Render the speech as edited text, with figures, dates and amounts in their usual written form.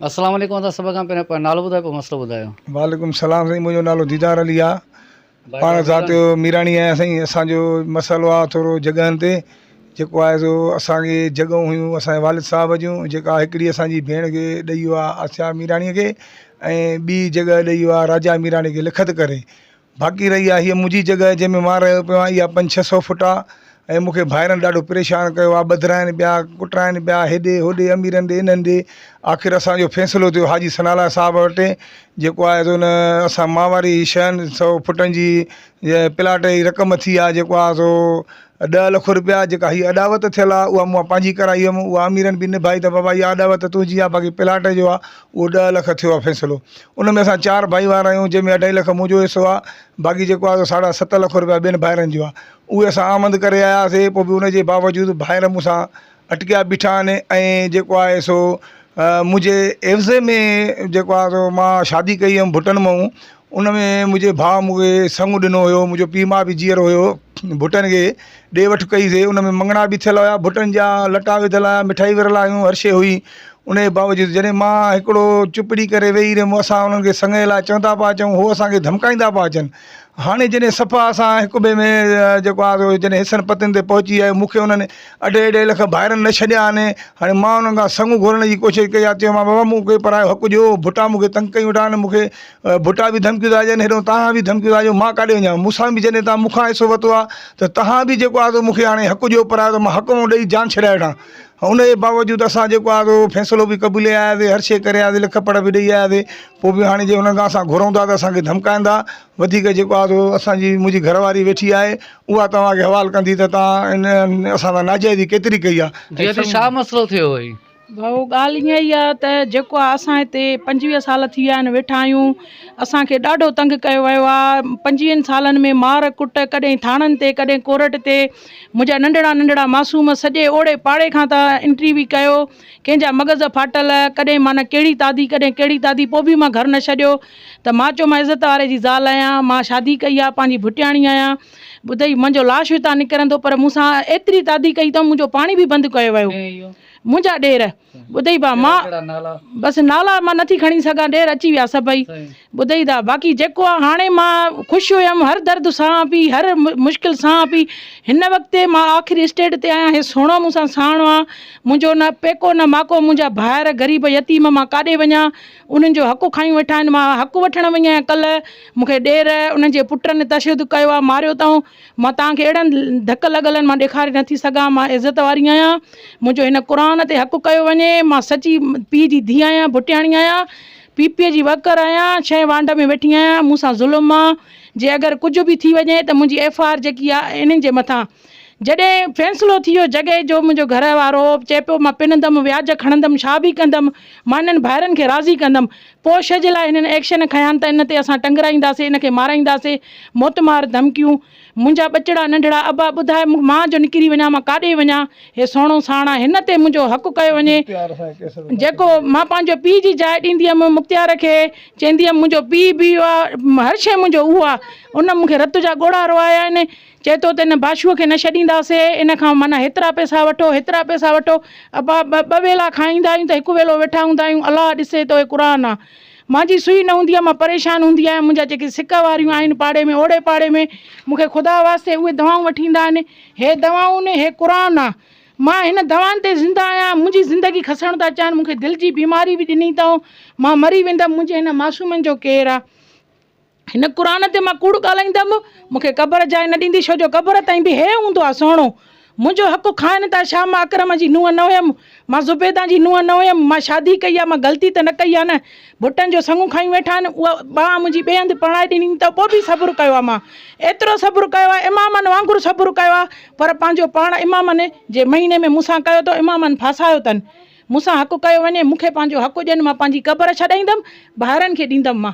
السلام عليڪم ادا سڀ کان پهريان پنهنجو نالو ٻڌايو پوء مسئلو ٻڌايو. وعليڪم السلام سائين منهنجو نالو ديدار علي آ پاڻ ذات جو ميراڻي آهيان سائين اسان جو مسئلو آ ٿورو جڳهن تي جيڪو آهي سو اسان کي جڳهون هيون اسان جي والد صاحب جون جيڪا هڪڙي اسان جي ڀيڻ کي ڏئي ويو آ آسيا ميراڻي کي ۽ ٻي جڳهه ڏئي ويو آ راجا ميراڻي کي لکت ڪري باقي رهي آهي هيء منهنجي جڳهه جنهن ۾ مان رهيو پيو آهيان اها پنج ڇهه سئو فوٽ آهي ۽ مون کي ڀائرن ڏاڍو پريشان ڪيو آهي ٻڌرائين پيا ڪٽرائين پيا هيڏي هوڏي اميرن ڏي انهن ڏي آخر اسان جو فيصلو ٿيو حاجي ثناء الله صاحب وٽ جيڪو آهي سو ان اسان مان واري ڇهن سئو فوٽن جي پلاٽ جي رقم ٿي آهي جيڪو آهي سو ڏهه لک روپيا جيڪا هي اڏاوت ٿيل آهي اها مون پنهنجي ڪرائي هيم اها اميرن به نڀائي ته بابا اها اڏاوت تنهنجي آهي باقي پلاٽ جو آهي اهو ڏهه لک ٿيو آهي فيصلو ان ۾ اسان چار ڀائيوار آهيون جنهن ۾ اڍائي لک منهنجو حصو آهي باقي جيڪو آهي سو ساڍا ست لک روپيا ٻين ڀائرن جو آهي اهي اسان آمد ڪري آياسي پوء به ان جي باوجود ڀائر مون سان اٽڪيا بيٺا آهن ۽ جيڪو آهي سو منهنجي عيوضي ۾ جيڪو آهي سو مان شادي ڪئي هيم ڀٽن مئون ان ۾ منهنجي ڀاء مون کي سڱ ڏنو هيو منهنجو پيء ماء به جيئرو هيو ڀٽن کي ڏي وٺ ڪئي سي ان ۾ مڱڻا به ٿيل هيا ڀٽن جا لٽا وڌل هيا مٺائي ورهيل هيون هر شيء هئي ان جي باوجود جڏهن مان هڪڙو چپڙي ڪري ويهي رهيم اسان انهن کي سڱ جي لاء چوندا پيا اچون هو اسان کي ڌمڪائيندا پيا اچن هاڻي جڏهن صفا اسان هڪ ٻئي ۾ جيڪو آهي سو جڏهن حصن پتين تي پهچي ويا مون کي انهن اڍائي اڍائي لک ڀائرن نه ڇڏيا آهن هاڻي مان انهن کان سڱ گهرڻ جي ڪوشش ڪئي آهي چيومان بابا مون کي پرايو حق ڏيو ڀٽا مون کي تنگ ڪيون ويٺا آهن مون کي ڀٽا به ڌمڪيون ٿا ڏين هيڏو توهان به ڌمڪيون ٿا ڏيو مان ڪاڏي وڃان مون سان به جڏهن توهان مون کان حصو ورتو آهي ته توهان به جيڪو آهي سو مون کي هاڻي حق ڏيو پرايو ته مان حق مون ڏئي جان ڇڏائي وٺان ان جي باوجود اسان جيڪو آهي سو فيصلو به قبولي آياسي هر شيء ڪري آياسي لک پڙهه به ڏئي آياسي پوء به هاڻي جي انهن کان اسان گهرون ٿا ته اسان کي ڌمڪائين ٿا وڌيڪ جيڪو آهي سو اسان جي منهنجي گهر واري ويٺي آهي اها توهان کي حوال ڪندي ته توهان ان اسان سان ناجائزي ڪيتري ڪئي آهي جي ادي ڇا مسئلو ٿيو هئي. ڀائو ڳالهه ائين ئي آ ته جيڪو آ اسان هتي 25 سال ٿي ويا آهن ويٺا آهيون اسان کي ڏاڍو تنگ ڪيو ويو آ پنجويهن سالن ۾ مار ڪٽ ڪڏهن ٿاڻن تي ڪڏهن ڪورٽ تي منهنجا ننڍڙا ننڍڙا معصوم سڄي اوڙي پاڙي کان ته انٽري به ڪيو ڪنهن جا مغز ڦاٽل ڪڏهن معنيٰ ڪهڙي تعدي ڪڏهن ڪهڙي تعدي پوء به مان گهر نه ڇڏيو ته مان چيو مان عزت واري جي زال آهيان مان شادي ڪئي آ پنهنجي ڀٽياڻي آهيان ٻڌئي منهنجو لاش هتان نڪرندو پر مون سان ايتري تعدي ڪئي اٿئون منهنجو پاڻي به بند ڪيو ويو منهنجا ڏير ٻڌئي ڀا مان بس نالا مان نٿي کڻي سگهان ڏير اچي ويا سڀئي ٻڌئي ٿا باقي جيڪو آ هاڻي مان خوش هيم هر درد سهان پي هر مشڪل سهان پي هن وقت مان آخري اسٽيج تي آهيان هي سهڻو مون سان ساڻ آ منهنجو نه پيڪو نه ماڪو منهنجا ڀائر غريب يتيم مان ڪاڏي وڃان انهن جو حق کايون ويٺا آهن مان حق وٺڻ وئي آهيان ڪلهه مون کي ڏير انهن جي پٽن تشدد ڪيو آ ماريو اٿئون مان توهان کي اهڙن ڌڪ لڳل آهن مان ڏيکاري نٿي سگهان مان عزت واري آهيان منهنجو هن قرآن تي حق ڪيو وڃي مان سچي پيء جي ڌيء آهيان ڀٽياڻي آهيان پي پي جي ورڪر آهيان ڇهين وانڍ ۾ ويٺي آهيان مون سان ظلم آ جي اگر ڪجهه به ٿي وڃي ته منهنجي ايف I R جيڪي آ انهن جي مٿان جڏهن فيصلو ٿي ويو جڳهه جو منهنجو گهر وارو چئي پيو مان پنندم وياج کڻندم ڇا به ڪندم مان انهن ڀائرن کي راضي ڪندم پوء شھ جي لاء هنن ايڪشن کنيا ته ان تي اسان ٽنگرائينداسين ان کي مارائينداسين موتمار ڌمڪيون منهنجا ٻچڙا ننڍڙا ابا ٻڌاء مان جو نڪري وڃان مان ڪاڏي وڃان هي سهڻو ساڻ آ هن تي منهنجو حق ڪيو وڃي جيڪو مان پنهنجو پيء جي جاء ڏيندي هيم مختيار کي چوندي هيم منهنجو پيء به اهو آ هر شيء منهنجو اهو آ ان مون کي رت جا ڳوڙها روئايا آهن چئي ٿو ته ان باشوء کي نه ڇڏينداسين، ان کان معنيٰ هيترا پئسا وٺو، هيترا پئسا وٺو. ابا ٻه ويلا کائيندا آهيون ته هڪ ويلو ويٺا هوندا آهيون، الله ڏسي ٿو هي قرآن آ. مانجي سوئي نه هوندي آ، مان پريشان هوندي آهيان، منهنجا جيڪي سڪ واريون آهن پاڙي ۾ اوڙي پاڙي ۾ مون کي خدا واسطي اهي دوائون وٺي ايندا آهن، هي دوائون هي قرآن آ. مان هن دوائن تي زنده آهيان، منهنجي زندگي کسڻ ٿا چاهن، مون کي دل جي بيماري به ڏني اٿئون، مان مري ويندم، منهنجي هن معصومن جو ڪير آ. هن قرآن تي مان ڪوڙ ڳالهائيندم، مون کي قبر جاء نه ڏيندي، ڇو جو قبر تائين به هي هوندو آ سهڻو. منهنجو حق کائن ٿا، ڇا مان اڪرم جي نونهن نه هيم؟ مان زبيده جي نونهن نه هيم؟ مان شادي ڪئي آ، مان غلطي ته نه ڪئي آ نه؟ ڀٽن جو سڱون کائي ويٺا آهن، اها ٻانهن منهنجي ٻئي هنڌ پرڻائي ڏني ته پوء به صبر ڪيو آ مان. ايترو صبر ڪيو آ، امامن وانگر صبر ڪيو آ، پر پنهنجو پاڻ امامن جي مهيني ۾ مون سان ڪيو اٿئون، امامن ڦاسايو اٿن. مون سان حق ڪيو وڃي، مون کي پنهنجو حق ڏين، مان پنهنجي قبر ڇڏائيندم، ڀائرن کي ڏيندم مان.